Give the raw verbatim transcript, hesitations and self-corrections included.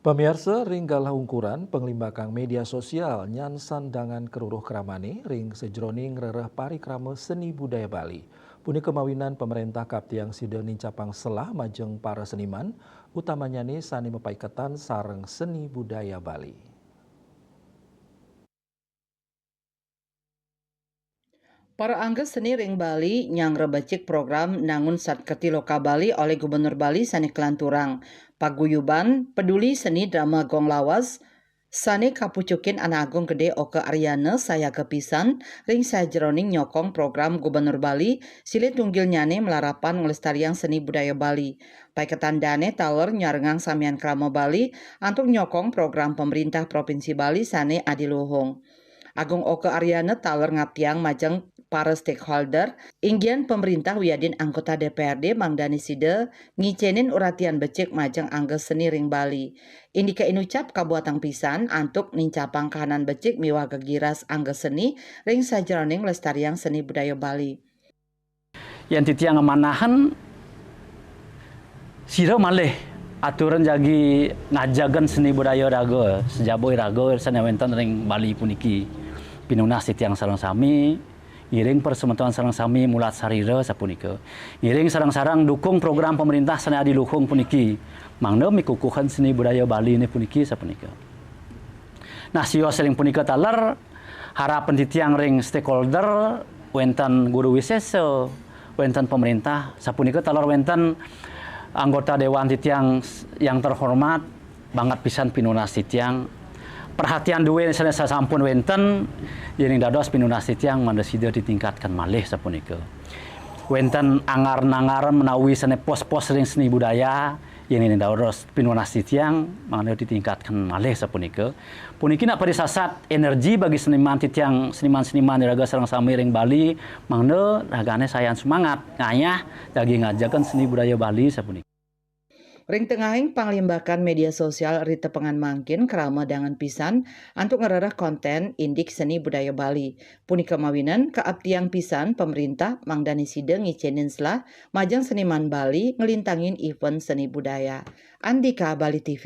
Pamiarsa, ring galah ungkuran, panglimbakang média sosial nyan sandangan karuruh kramane ring sajeroning ngrereh parikrama seni budaya Bali. Punika mawinan pamréntah kaaptiang sida nincapang selah majeng para seniman, utamanyane sane mapaiketan sareng seni budaya Bali. Para angga seni ring Bali nyanggra becik program nangun Satkerthi Loka Bali olih Gubernur Bali sane kalanturang. Paguyuban Peduli Seni Drama Gong Lawas sane kapucukin Anak Agung Gede Oka Aryana sayaga pisan ring sajeroning nyokong program Gubernur Bali silih tunggilnyane malarapan nglestariang seni budaya Bali. Paiketan dane taler nyarengang samian krama Bali antuk nyokong program pemerintah Provinsi Bali sane adiluhung. Agung Oka Aryana taler ngaptiang majeng para stakeholder, inggian pemerintah wiadin anggota D P R D mangdane sida ngicenin uratian becik majeng angga seni ring Bali. Indike inucap kabuatang pisan antuk nincapang kahanan becik miwah gegiras angga seni ring sajeroning nglestariang seni budaya Bali. Yen titiang ngamanahan, sira malih aturan jagi ngajagan seni budaya raga, sajaba iraga sane wenten ring Bali puniki. Pinunas titiang sareng sami, ngiring para semeton sareng sami mulat sarira sapunika. Ngiring sareng-sareng dukung program pemerintah sane adiluhung puniki, mangda mikukuhan seni budaya Bali ne puniki sapunika. Nah, sios ring punika taler, harapan titiang ring stakeholder, wenten guru wisesa, wenten pemerintah, sapunika taler wenten anggota dewan titiang yang terhormat, banget pisan pinunas titiang. Perhatian duwe sane sasampun wenten, yening dados pinunas titiang mangda sida ditingkatkan malih sapunika. Wenten anggaran-anggaran menawi sane pos-pos ring seni budaya, yening dados pinunas titiang mangda ditingkatkan malih sapunika. Puniki nak padi sasat energi bagi seniman titiang, seniman-seniman iraga sareng sami ring Bali, mangda ragane sayan semangat ngayah jagi ngajagan seni budaya Bali sapunika. Ring tengahing panglimbakan media sosial ritepengan mangkin krama dangan pisan antuk ngrereh konten indik seni budaya Bali. Punika mawinan kaaptiang pisan pemerintah mangdane sida ngicenin selah majeng seniman Bali nglintangin event seni budaya. Andika Bali T V.